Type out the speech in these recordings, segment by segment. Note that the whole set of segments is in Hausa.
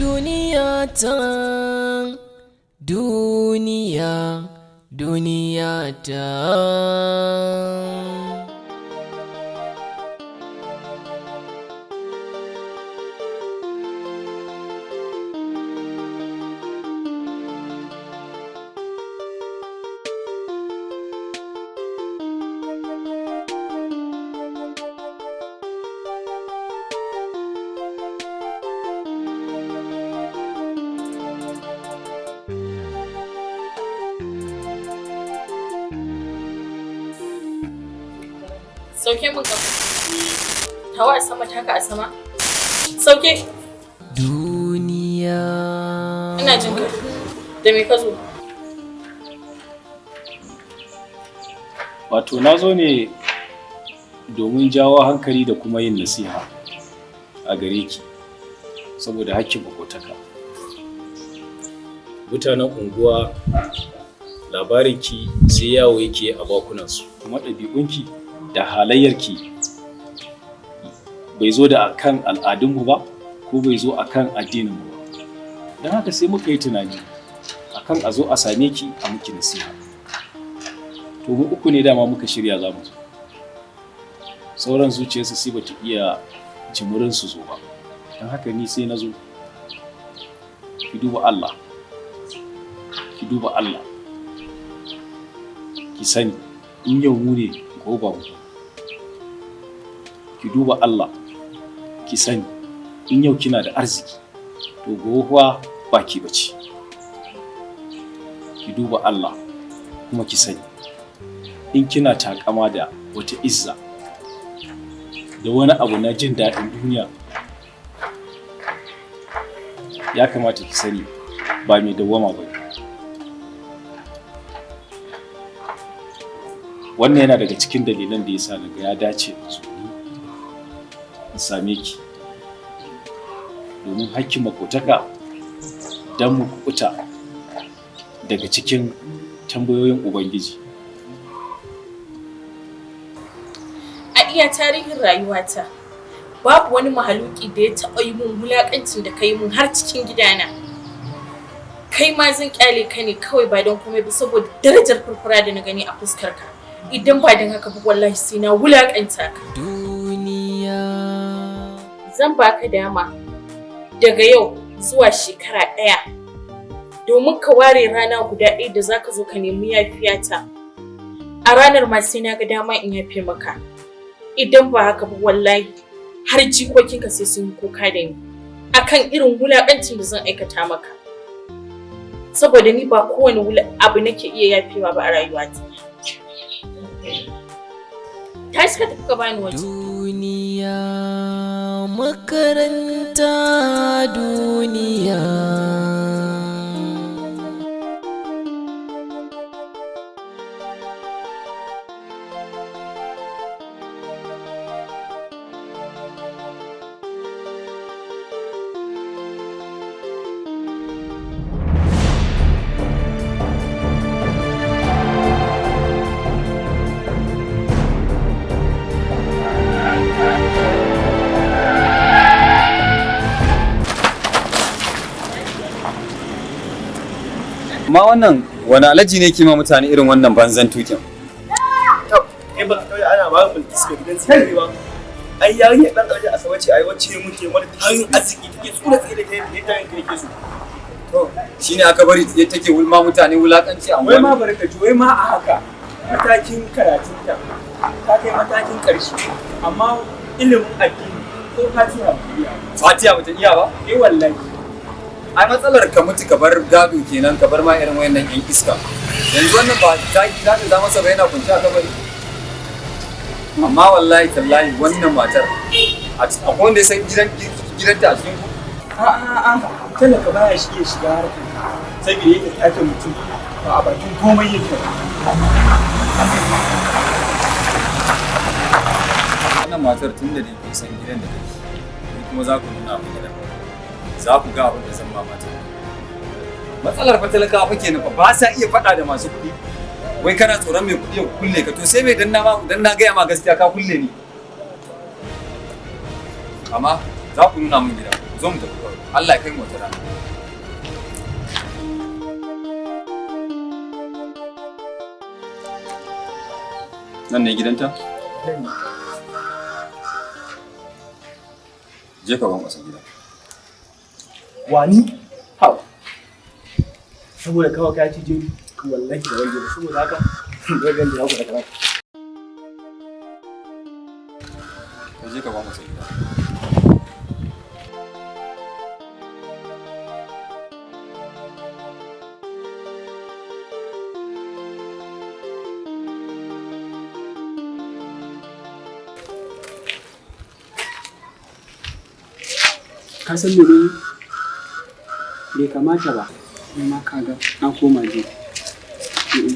Duniya ta, duniya, duniya ta. Sauke min kafa. Tawa a sama, taka a sama. Sauke. Duniya. Ina jin ka. Da me ka zo? Wato na zo ne domin jawo hankali da kuma yin nasiha a gare ki saboda hakkin makotaka. Mutanen unguwa, labarinki sai yawo yake a bakunansu, kuma ɗabi'unki da halayyarki bai zo da akan al'adunmu ba ko bai zo akan addininmu ba. Don haka sai muka yi tunani akan a zo a same ki a miki nasiha. To, mu uku ne dama muka shirya za mu zo. Sauran zuciyarsu sai bata iya jimurin su zo ba. Don haka ni sai na zo. Ki duba Allah, ki duba Allah, ki sani in yau mu ne, gobe ba mu. Ki duba Allah, ki sani in yau kina da arziki, to gobe fa ba ki bace. Ki duba Allah kuma ki sani in kina takama da wata izza da wani abu na jin daɗin duniya, ya kamata ki sani ba mai dawwama ba ne. Wannan yana daga cikin dalilan da ya sa naga ya dace in zo ni in same ki domin hakkin makotaka, don mu kuɓuta daga cikin tambayoyin Ubangiji. A iya tarihin rayuwata, babu wani mahaluki da ya taɓa yi mun wulaƙancin da ka yi mun har cikin gidana. Kai ma zan kyale ka ne kawai ba don komai ba saboda darajar furfura da na gani a fuskar ka. Idan ba don haka ba, wallahi sai na wulaƙanta ka. Duniya. Zan baka dama daga yau zuwa shekara ɗaya domin ka ware rana guda ɗaya da zaka zo ka nemi yafiyata. A ranar ma sai na ga dama in yafe maka. Idan ba haka ba, wallahi har jikokinka sai sun yi kuka da ni akan irin wulaƙancin da zan aikata maka, saboda ni ba kowane abu nake iya yafewa ba a rayuwata. Tashi ka tafi ka bani waje. Duniya makaranta, duniya. Amma wannan wani alaji ne ke ma mutane irin wannan banzan tukin? Kai ba kawai ana ba Bilkisu ga gidan sirri ba. Ai yarinya dan Alhaji Asabe ce ai wacce muke mata tarin arziki take tsura tsaye da kai yadda ranka yake so. To shine aka bari take wulma mutane wulakanci a Wai ma barka ji, wai ma a haka matakin karatunta ta kai matakin ƙarshe, amma ilimin addini ko Fatiha ba iya. Fatiha bata iya ba? Eh wallahi. Ai matsalar ka mutu ka bar gado kenan, ka bar ma irin wayannan yan iska. Yanzu wannan ba ta za ta zama sa ba yana kunci a kabari. Amma wallahi tallahi wannan matar akwai wanda ya san gidanta a cikin ku? A talaka baya shi iya shiga harkar saboda yake take mutum ba a bakin komai yake ba. Wannan matar tun da dai kun san gidan da take, ni kuma za ku nuna min gidan. Za ku ga abin da zan ma mata. Matsalar fa talakawa fa kenan fa ba sa iya faɗa da masu kuɗi. Wai kana tsoron mai kuɗi ya kulle ka, to sai mai dan na gaya ma gaskiya ka kulle ni. Amma za ku nuna min gida, zo mu tafi kawai. Allah ya kai mu wata rana. Nan ne gidanta? Je ka ban wasa gida. Wani? Hau. Saboda kawai ka ci jini, wallahi da wani saboda haka zai gani da ku da. Je ka ban wasa gida. Ka san mene bai kamata ba, ni ma kaga na koma je.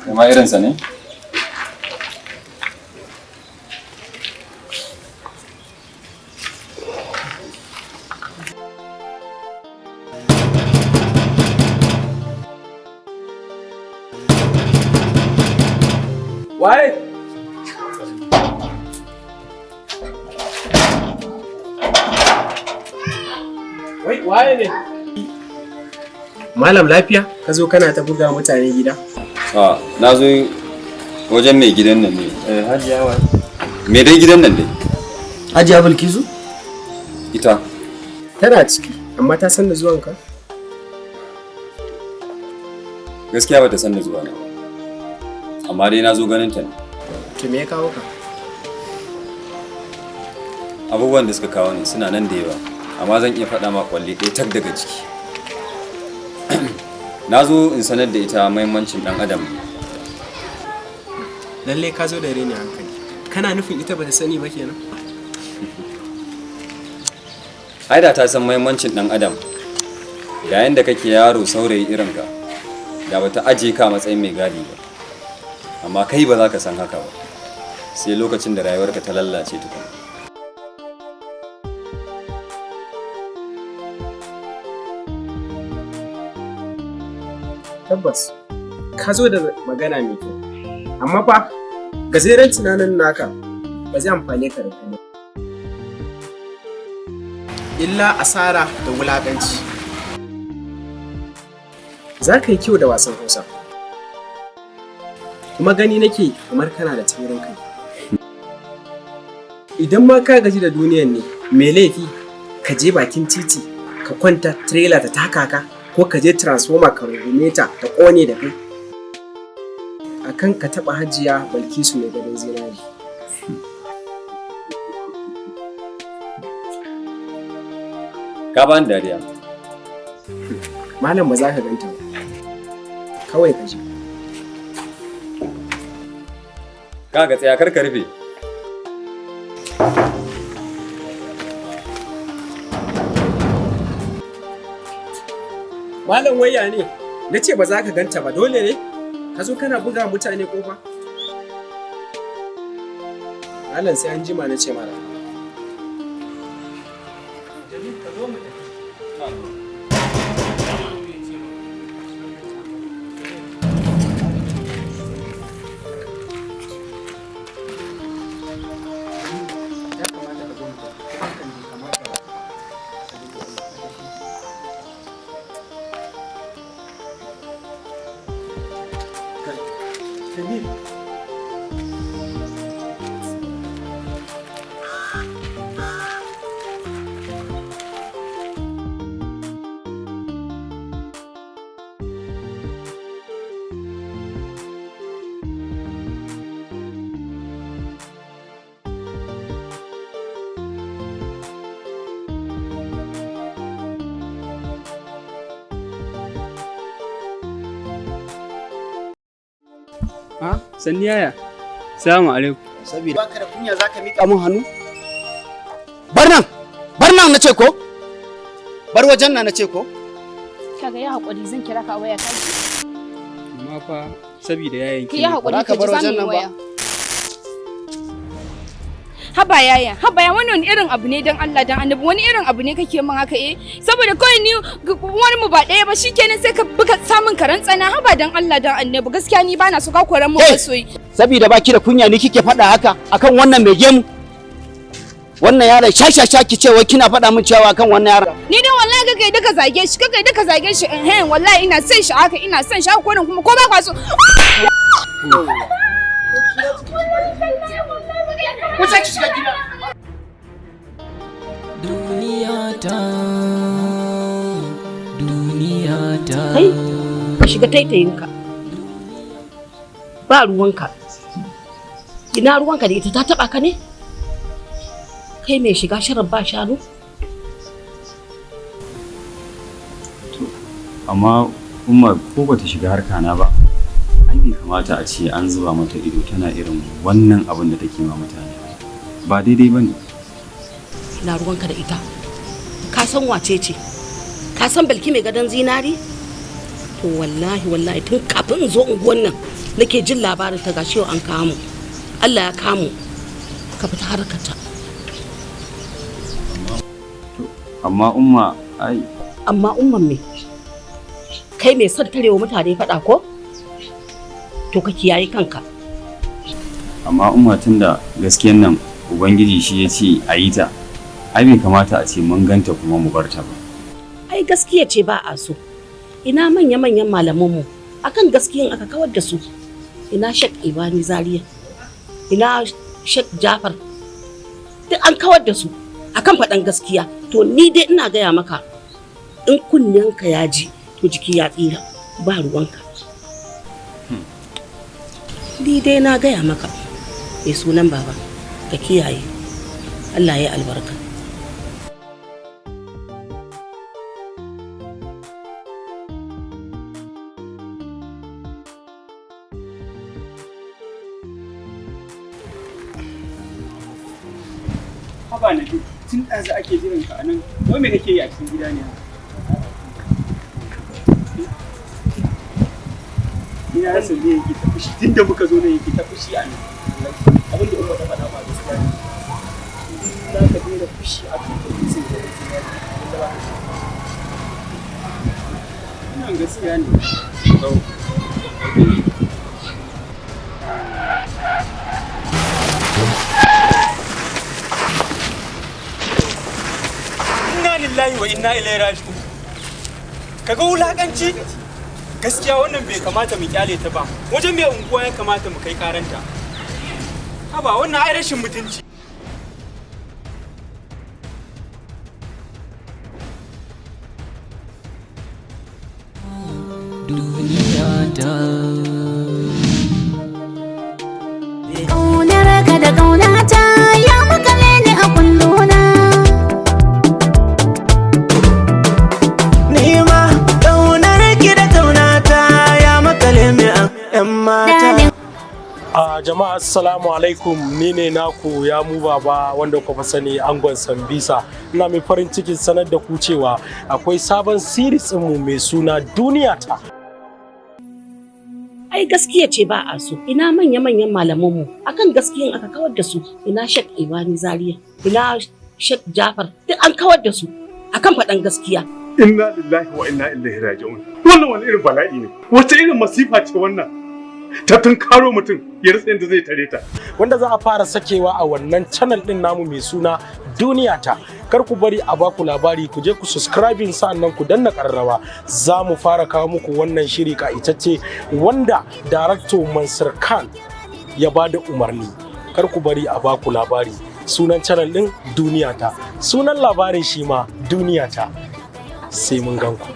Kuma irinsa ne? Waye? Wai waye ne? Malam lafiya? Ka zo kana ta buga mutane gida? A, na zo wajen mai gidan nan ne. Eh, Hajiya wa. Me dai gidan nan dai? Hajiya Bilkisu? Ita. Tana ciki, amma ta san da zuwanka? Gaskiya bata san da zuwa na ba. Amma dai na zo ganin ta ne. To me ya kawo ka? Abubuwan da suka kawo ni suna nan da yawa, amma zan iya faɗa ma kwalli ɗaya tak daga ciki. Na zo in sanar da ita mahimmancin ɗan adam. Lalle ka zo da reni hankali. Kana nufin ita bata sani ba kenan? Ai da ta san mahimmancin ɗan adam. Yayin da kake yaro saurayi irinka, da bata aje ka a matsayin mai gadi ba. Amma kai ba za ka san haka ba. Sai lokacin da rayuwarka ta lallace tukuna. Tabbas, ka zo da magana mai kyau. Amma fa, gajeren tunanin naka ba zai amfane ka da komai. Illa asara da wulaƙanci. Za ka yi kyau da wasan Hausa. Kuma gani nake kamar kana da taurin kai. Idan ma ka gaji da duniyan ne, mai laifi ka je bakin titi ka kwanta trailer ta taka ka, ko ka je transformer ka rungume ta ta ƙone da kai. Akan ka taɓa Hajiya Bilkisu mai gadon zinari. Ka bani dariya. Malam ba za ka ganta ba. Kawai ka je. Ka ga tsaya kar ka rufe. Malam waya ne, na ce ba za ka ganta ba dole ne? Ka zo kana buga mutane ƙofa? Malam sai an jima na ce mara. Jamil ka zo mu tafi. Ya kamata ka zo mu tafi. Hakan bai kamata ba. Jamil. Ha? Sanni yaya. Salamu alaikum. Saboda baka da kunya zaka mika min hannu? Bar nan! Bar nan nace ko? Bar wajen nan nace ko? Kaga ya haƙuri, zan kira ka a waya kai. Amma fa saboda yayan Ki yi haƙuri Ba ka ka bar ji za wajen mu yi nan ba. waya. Haba yaya, haba ya, wani irin abu ne dan Allah dan Annabi, wani irin abu ne kake min haka eh? Saboda kawai ni wani mu ba ɗaya ba, shikenan sai ka buga samun karan tsana. Haba dan Allah dan Annabi, gaskiya ni bana so ka koran mu Hey! masoyi. Saboda baki da kunya ni kike faɗa haka akan wannan mai gemu? Wannan yaron shashasha ki ce wai kina faɗa min cewa akan wannan yaron. Ni dai wallahi kake duka zage shi, kake duka zage shi, eh, wallahi ina son shi haka, ina son shi haka koran kuma ko ba kwa so. Wuce ki shiga gida. Duniya ta, duniya ta. Kai, ka shiga taitayinka, ba ruwanka. Ina ruwanka da ita? Ta taba ka ne? Kai mai shiga shirin ba shanu. Amma Umma, ko bata shiga harka na ba, ai bai kamata a ce an zuba mata ido tana irin wannan abin da take ma mutane. Ba daidai bane. Ina ruwanka da ita? Ka san wace ce? Ka san Balki mai gadon zinari? To wallahi wallahi, tun kafin in zo unguwan nan nake jin labarin ta. Gashi yau an kamu, Allah ya kamu, ka fita harkarta. Amma Umma, ai Amma umman me? Kai mai son tarewa mutane faɗa ko? To ka kiyaye kanka. Amma Umma, tunda gaskiyan nan Ubangiji shi ya ce a yi ta, ai bai kamata a ce mun ganta kuma mu bar ta ba. Ai gaskiya ce ba a so. Ina manya-manyan malamanmu? Akan gaskiyan aka kawar da su. Ina Shek Ibani Zaria, ina Shek Jafar, duk an kawar da su akan faɗan gaskiya. To ni dai ina gaya maka, in kunnenka ya ji to jiki ya tsira. Ba ruwanka. Ni dai na gaya maka, mai sunan baba, ka kiyaye. Allah ya albarka. Haba na tun ɗazu ake jiran ka anan. Wai me kake yi a cikin gida ne haka? Ina rasa me yake ta fushi tun da muka zo nan, yake ta fushi a nan. Abin da Umma ta faɗa ma gaskiya ne. Za ka daina fushi a kan kuɗi sai da wanda ba ka shi. Wannan gaskiya ne. Inna lillahi wa inna ilaihi raji'un. Kaga wulakanci? Gaskiya wannan bai kamata mu kyale ta ba. Wajen mai unguwa ya kamata mu kai karanta. Haba, wannan ai rashin mutunci. Duniya ta. Ƙaunar ka da ƙaunata ya makale ni a kulluna. Ni ma ƙaunar ki da ƙaunata ya makale mi a 'yan mata. A jama'a, assalamu alaikum. Ni ne naku ya mu baba, wanda kuka fi sani Angon Sambisa. Ina mai farin cikin sanar da ku cewa akwai sabon series mu mai suna Duniya Ta. Ai gaskiya ce ba a so. Ina manya-manyan malamanmu? Akan gaskiyan aka kawar da su. Ina Shek Ibani Zaria, ina Shek Jafar, duk an kawar da su akan faɗan gaskiya. Inna lillahi wa inna ilaihi raji'un. Wannan wani irin bala'i ne? Wace irin masifa ce wannan? Ta tunkaro mutum ya rasa yadda zai tare ta. Wanda za a fara sakewa a wannan channel din namu mai suna Duniya Ta. Kar ku bari a baku labari, ku je ku subscribing, sa'annan ku danna kararrawa. Za mu fara kawo muku wannan shiri ka'itacce wanda Director Mansur Khan ya ba da umarni. Kar ku bari a baku labari. Sunan channel din Duniya Ta, sunan labarin shi ma Duniya Ta. Sai mun gan ku.